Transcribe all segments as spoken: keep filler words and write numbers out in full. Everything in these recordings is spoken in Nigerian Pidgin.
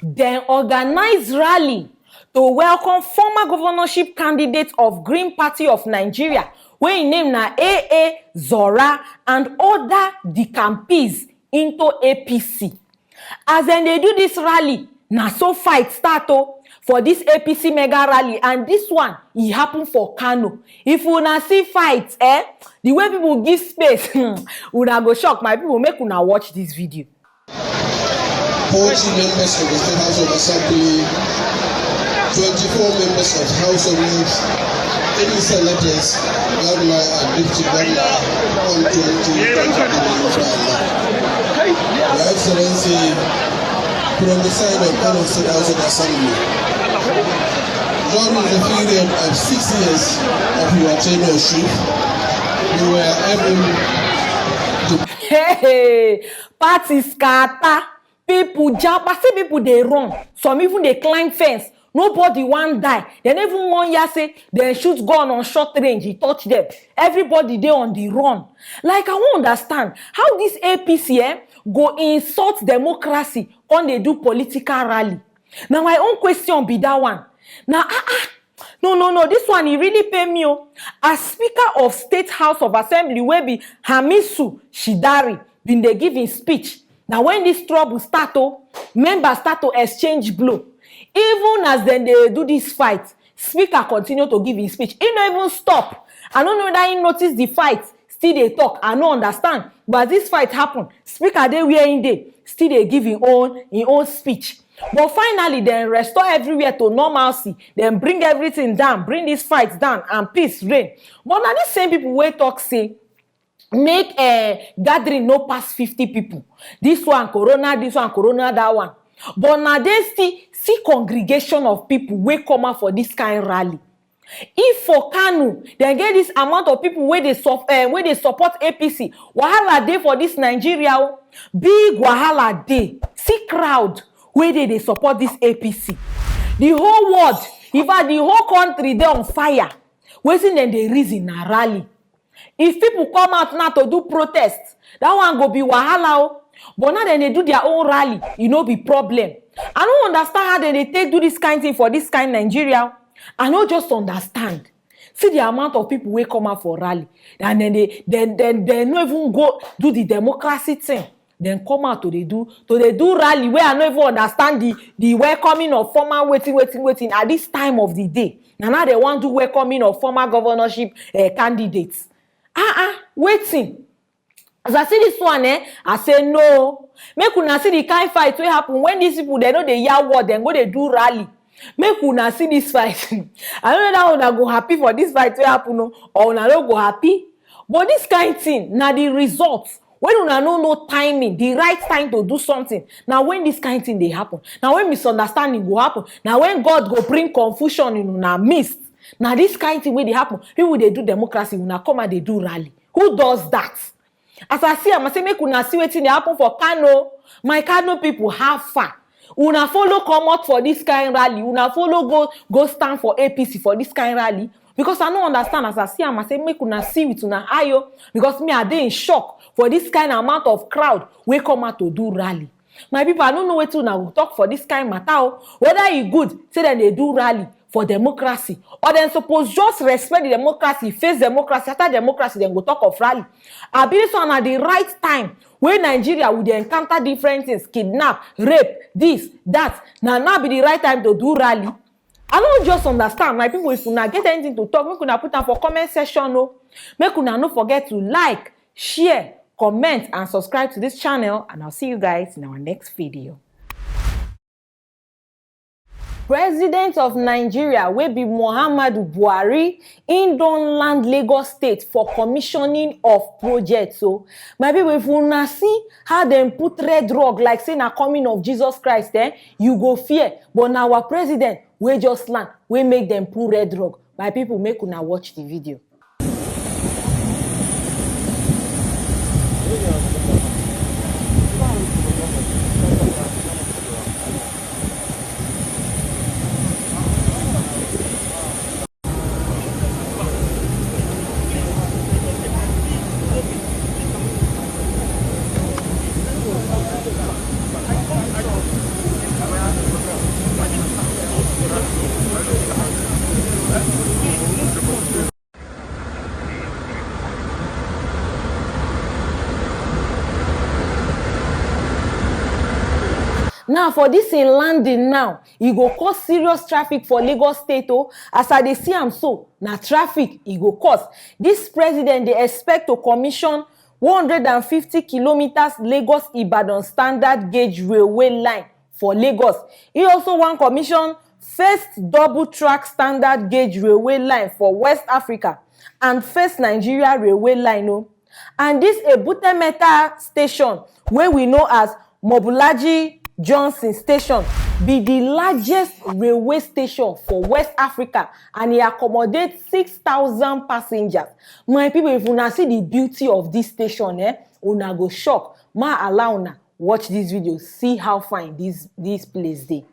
Dem organize rally to welcome former governorship candidate of Green Party of Nigeria, wey im name na A A Zora, and other Dikampees into A P C. As dem dey do this rally, na so fight start o for this A P C mega rally, and this one, e happen for Kano. If una see fight, eh, the way people give space, una go shock. My people, make una watch this video. forty members of the State House of Assembly, twenty-four members of House of Reps, eighteen senators, governor and deputy governor on twenty twenty-three. Your Excellency, from the side of Kano State House of Assembly, during the period of six years of your tenureship, we were able to Hey, party scatter. People japa, see people dey run. Some even dey climb fence. Nobody wan die. Dem no even wan hear say dem shoot gun on short range, e touch dem. Everybody dey on the run. Like, I wan understand how this A P C, eh, go insult democracy, come dey do political rally. Na my own question be that one. Na, ah, ah, no, no, no, this one, e really pain me o. As Speaker of State House of Assembly, wey be Hamisu Shidari, bin dey give im speech, na when this trouble start o. Members start to exchange blow. Even as dem dey do this fight, Speaker continue to give im speech. He no even stop. I no know whether he notice the fight, still dey talk. I no understand. But as this fight happen, Speaker dey where he dey, still dey give im own, im own speech. But finally, dem restore everywhere to normalcy. Dem bring everything down, bring this fight down, and peace reign. But na these same people wey talk say make, eh, gathering no pass fifty people. This one corona, this one corona, that one. But na dey still see congregation of people wey come out for this kind rally. If for Kano, dem get this amount of people wey dey sup-, eh, wey dey support A P C, wahala dey for this Nigeria o. Big wahala dey. See crowd wey dey dey support this A P C. The whole world, in fact, the whole country dey on fire. Wetin dem dey reason na rally. If people come out now to do protest, that one go be wahala o. But now dem dey do their own rally, e no be problem. I no understand how dem dey take do this kind thing for this kind Nigeria. I no just understand. See the amount of people wey come out for rally, and then they, then, then, they no even go do the democracy thing. Dem come out to dey do, to dey do rally wey I no even understand the, the welcoming of former wetin, wetin, wetin at this time of the day. Na now dem wan do welcoming of former governorship, eh, candidates. Ah, ah, wetin? As I see this one, eh, I say no. Make una see the kind fight wey happen when these people, dem no dey hear word, dem go dey do rally. Make una see this fight. I no know that una go happy for this fight wey happen o, or una no go happy. But this kind thing na the result. When una no know timing, the right time to do something, na when this kind thing dey happen. Na when misunderstanding go happen. Na when God go bring confusion in una midst. Na this kind thing wey dey happen. People dey do democracy, una come and dey do rally. Who does that? As I see am, I say make una see wetin dey happen for Kano. My Kano people, how far? Una follow comot for this kind rally. Una follow go, go stand for A P C for this kind rally. Because I no understand. As I see am, I say make una see with una eye o. Because me, I dey in shock for this kind amount of crowd wey come out to do rally. My people, I no know wetin una go talk for this kind matter o. Whether e good say dem dey do rally for democracy, or dem suppose just respect the democracy, face democracy, after democracy dem go talk of rally. Abi this one na the right time wey Nigeria we dey encounter different things, kidnap, rape, this, that. Na now be the right time to do rally? I no just understand. My people, if una get anything to talk, make una put am for comment section o. Make una no forget to like, share, comment, and subscribe to this channel, and I'll see you guys in our next video. President of Nigeria, wey be Muhammadu Buhari, im don land Lagos State for commissioning of projects. So, my people, if una see how dem put red rug like say na coming of Jesus Christ, eh, you go fear. But na our president wey just land, wey make dem put red rug. My people, make una watch the video. Now, for this in landing now, e go cause serious traffic for Lagos State o. As I dey see am so, na traffic e go cause. This president dey expect to commission one hundred and fifty kilometers Lagos Ibadan standard gauge railway line for Lagos. E also wan commission first double track standard gauge railway line for West Africa and first Nigeria railway line o. And this Ebute Metta station, wey we know as Mobulaji Johnson Station, be the largest railway station for West Africa, and e accommodate six thousand passengers. My people, if una see the beauty of this station, eh, una go shock. Ma allow una watch this video, see how fine this, this place dey.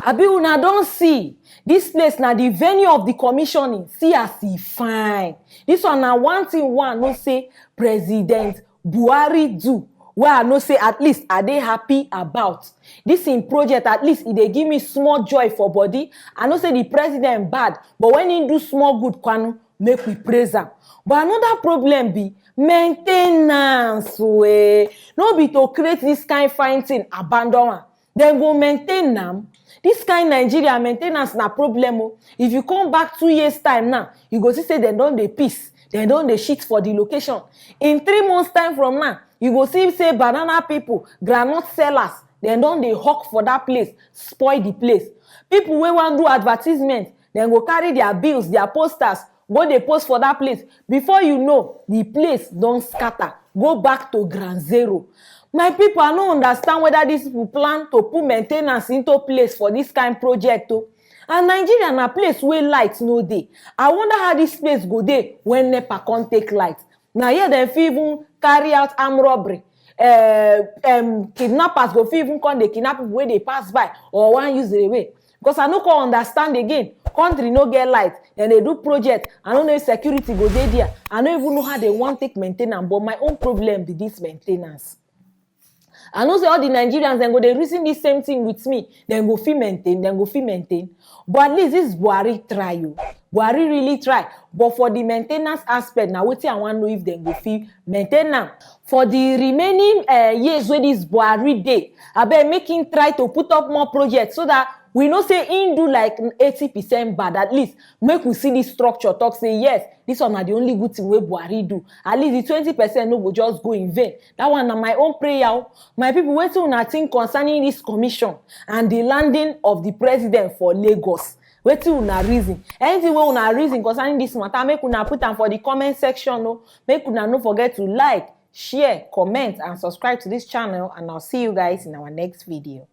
Abi una don see? This place na the venue of the commissioning. See as e fine. This one na one thing wey I know say President Buhari do, wey I know say at least I dey happy about. This im project, at least e dey give me small joy for body. I know say the president bad, but when he do small good, kwanu, make we praise am. But another problem be maintenance o, eh. No be to create this kind fine thing, abandon am. Dem go maintain am. This kind Nigeria, maintenance na problem o. If you come back two years time now, you go see say dem don dey piss, dem don dey shit for the location. In three months time from now, you go see say banana people, groundnut sellers, dem don dey hawk for that place, spoil the place. People wey wan do advertisement, dem go carry their bills, their posters, go dey post for that place. Before you know, the place don scatter, go back to ground zero. My people, I no understand whether these people plan to put maintenance into place for this kind project o. And Nigeria na place wey light no dey. I wonder how this place go dey when NEPA come take light. Na here dem fit even carry out armed robbery. Uh, um, kidnappers go fit even come dey kidnap people wey dey pass by or wan use railway. Because I no come understand again. Country no get light, dem dey do project. I no know if security go dey there. I no even know how dem wan take maintain am, but my own problem be this maintenance. I know say all the Nigerians, dem go dey reason this same thing with me. Dem go fit maintain, dem go fit maintain. But at least this Buhari try o. Buhari really try. But for the maintenance aspect, na wetin I wan know if dem go fit maintain am. For the remaining uh, years wey this Buhari dey, abeg make him try to put up more projects so that we know say him do like eighty percent bad. At least make we see this structure, talk say yes, this one na the only good thing wey Buhari do. At least the twenty percent no go just go in vain. That one na my own prayer o. My people, wetin una think concerning this commission and the landing of the president for Lagos? Wetin una reason? Anything wey una reason concerning this matter, make una put am for the comment section o. Make una no forget to like, share, comment and subscribe to this channel, and I'll see you guys in our next video.